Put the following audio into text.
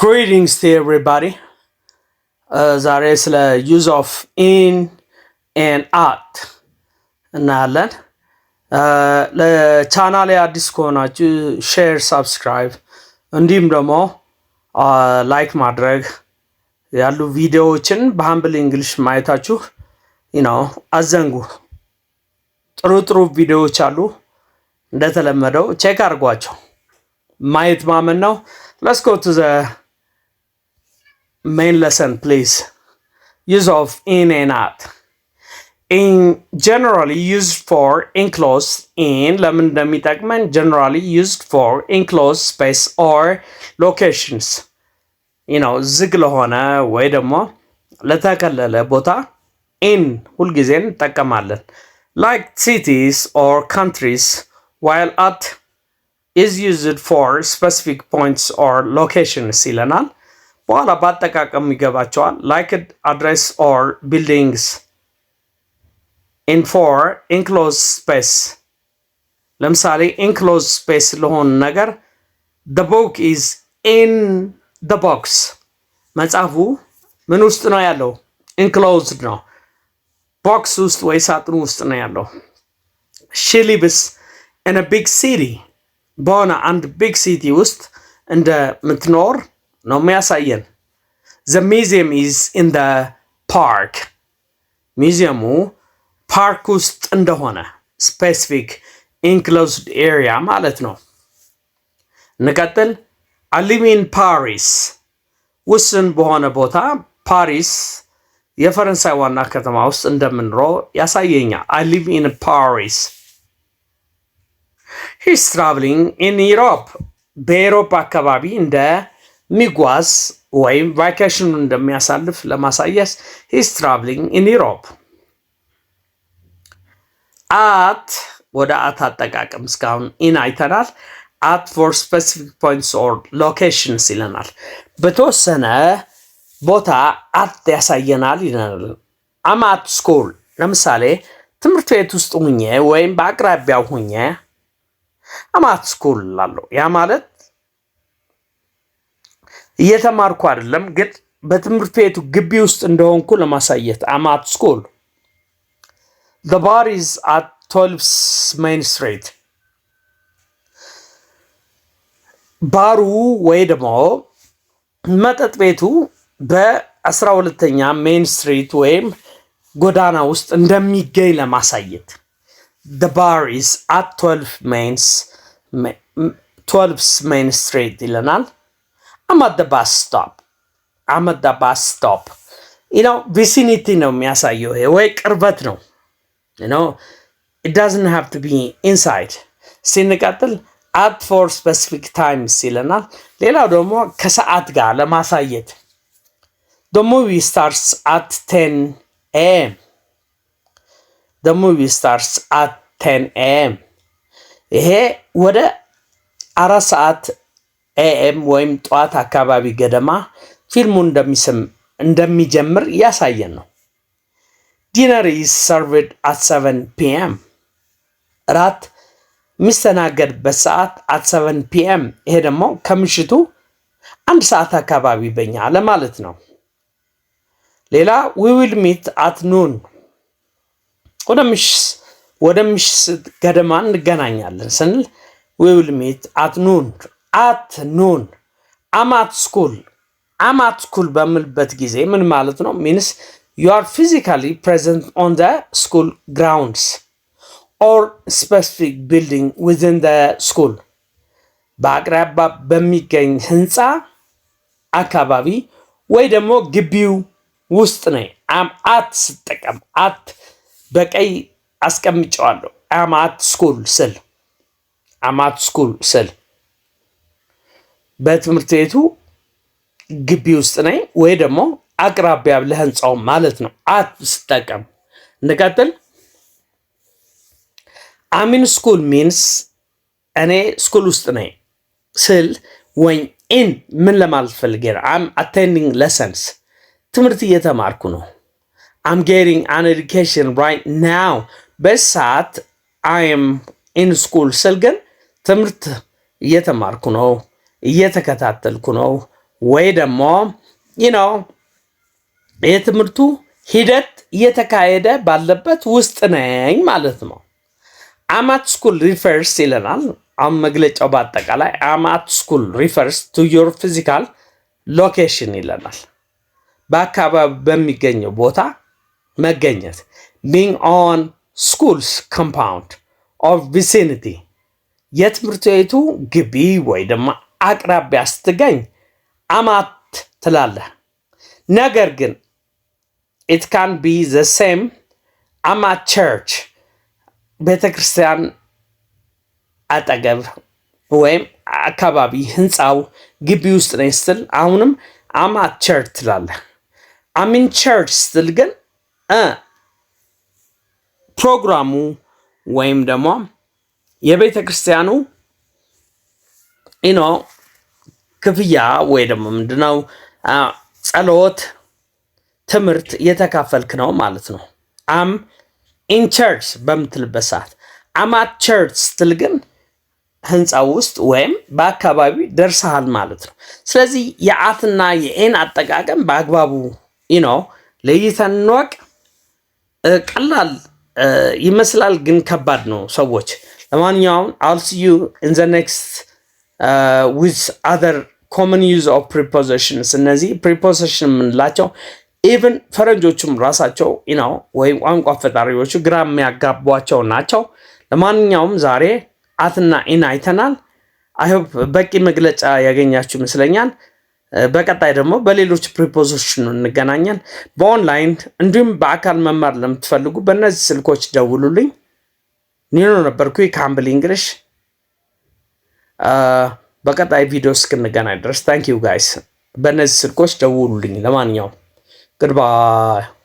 Greetings to everybody. ዛሬ ስለ use of in and at እናያለን። ለቻናሌ አዲስ ከሆናችሁ share፣ subscribe እንዲሁም ደግሞ like ማድረግ ያሉ ቪዲዮዎችን በ Humble English ማየታችሁ ነው አትዘንጉ። ጥሩ ጥሩ ቪዲዮዎች አሉ። እንደተለመደው check አድርጓቸው። ማየት ማመን ነው። Let's go to the main lesson, please. Use of in and at. In generally used for enclosed, in ለምን እንደሚጠቅመን፣ generally used for enclosed space or locations ዝግ ለሆነ ወይ ደግሞ ለተከለለ ቦታ in ሁልጊዜ እንጠቀማለን፣ like cities or countries, while at is used for specific points or locations ይለናል። በኋላ በአጠቃቀሙ ይገባችኋል። Like address or buildings. In for enclosed space፣ ለምሳሌ enclosed space ለሆነ ነገር the book is in the box፣ መጽሐፉ ምን ውስጥ ነው ያለው? Enclosed ነው። Box ውስጥ ወይ ሳጥኑ ውስጥ ነው ያለው። She lives in a big city፣ በሆነ አንድ big city ውስጥ እንደምትኖር ነው የሚያሳየን። The museum is in the park፣ ሚዚየሙ ፓርክ ውስጥ እንደሆነ specific enclosed area ማለት ነው። እንቀጥል። I live in Paris፣ ውስን በሆነ ቦታ ፓሪስ የፈረንሳይ ዋና ከተማ ውስጥ እንደምኖር ያሳየኛል። I live in Paris. He's traveling in Europe፣ በኤሮፓ አካባቢ እንደሚጓዝ ወይም vacation ኑን እንደሚያሳልፍ ለማሳየት he's traveling in Europe። At፣ ወደ at አጠቃቀም፣ እስካሁን in አይተናል። At for specific points or locations ይለናል። በተወሰነ ቦታ at ያሳየናል ይለናል። I'm at school፣ ለምሳሌ ትምህርት ቤት ውስጥ ሁኜ ወይም በአቅራቢያው ሁኜ I'm at school እላለሁ። ያ ማለት እየተማርኩ አይደለም፣ ግን በትምህርት ቤቱ ግቢ ውስጥ እንደሆንኩ ለማሳየት I'm at school። The bar is at 12 Main Street። ባሩ ወይ ደግሞ መጠጥ ቤቱ በ12ኛ Main Street ወይም ጎዳና ውስጥ እንደሚገኝ ለማሳየት the bar is at 12 Main Street ይለናል። I'm at the bus stop. I'm at the bus stop vicinity ነው የሚያሳየው ወይ ቅርበት ነው። It doesn't have to be inside። ስንቀጥል at for specific times ይለናል። ሌላው ደግሞ ከሰዓት ጋር ለማሳየት the movie starts at 10 AM. The movie starts at 10 AM። ይሄ ወደ 4 ሰዓት AM ወይም ጠዋት አካባቢ ገደማ ፊልሙ እንደሚጀምር እያሳየን ነው። Dinner is served at 7 PM፣ እራት የሚስተናገድበት ሰዓት at 7 PM። ይሄ ደግሞ ከምሽቱ 1 ሰዓት አካባቢ በኛ ለማለት ነው። ሌላ we will meet at noon፣ ወደ ምሽት ገደማ እንገናኛለን ስንል we will meet at noon. At noon. I'm at school. I'm at school በምልበት ጊዜ ምን ማለት ነው? Means you are physically present on the school grounds or specific building within the school፣ በአቅራቢያ በሚገኝ ህንፃ አካባቢ ወይ ደግሞ ግቢው ውስጥ ነኝ። I'm at ስጠቀም at በቀይ አስቀምጨዋለሁ። I'm at school ስል፣ I'm at school ስል በትምህርት ቤቱ ግቢ ውስጥ ነኝ ወይ ደግሞ አቅራቢያ ለህንፃው ማለት ነው። At ስጠቀም። እንቀጥል። I'm in school means እኔ school ውስጥ ነኝ ስል ወይ in ምን ለማለት ፈልጌ ነው? I'm attending lessons፣ ትምህርት እየተማርኩ ነው። I'm getting an education right now። በሰዓት I'm in school ስል ግን ትምህርት እየተማርኩ ነው፣ እየተከታተልኩ ነው። ወይ ደግሞ የትምህርቱ ሂደት እየተካሄደ ባለበት ውስጥ ነኝ ማለት ነው። I'm at school refers ይለናል። አሁን መግለጫው በአጠቃላይ I'm at school refers to your physical location ይለናል። በአካባቢ በሚገኘው ቦታ መገኘት፣ being on school's compound or vicinity፣ የትምህርት ቤቱ ግቢ ወይ ደግሞ አቅራቢያ ስትገኝ I'm at ትላለህ። ነገር ግን it can be the same I'm at church፣ ቤተ ክርስቲያን አጠገብ ወይም አካባቢ ህንፃው ግቢ ውስጥ ነኝ ስትል አሁንም I'm at church ትላለህ። I'm in church ስትል ግን ፕሮግራሙ ወይም ደግሞ የቤተ ክርስቲያኑ ክፍያ ወይ ደግሞ ምንድነው ጸሎት፣ ትምህርት እየተካፈልክ ነው ማለት ነው። I'm in church በምትልበት ሰዓት፣ I'm at church ስትል ግን ህንፃው ውስጥ ወይም በአካባቢ ደርሰሃል ማለት ነው። ስለዚህ የ at ና የ in አጠቃቀም በአግባቡ ለይተን እንወቅ። ቀላል ይመስላል ግን ከባድ ነው ሰዎች። ለማንኛውም I'll see you in the next with other common use of prepositions። እነዚህ preposition የምንላቸው even ፈረንጆቹም ራሳቸው ወይም ቋንቋ ፈጣሪዎቹ ግራ የሚያጋቧቸው ናቸው። ለማንኛውም ዛሬ at ና in አይተናል። I hope በቂ መግለጫ ያገኛችሁ ይመስለኛል። በቀጣይ ደግሞ በሌሎች preposition እንገናኛል። በኦንላይን እንዲሁም በአካል መማር ለምትፈልጉ በእነዚህ ስልኮች ደውሉልኝ። ኒኖ ነበርኩ ከ Humble English። በቀጣይ ቪዲዮ እስክንገናኝ ድረስ thank you guys። በእነዚህ ስልኮች ደውሉልኝ። ለማንኛውም goodbye።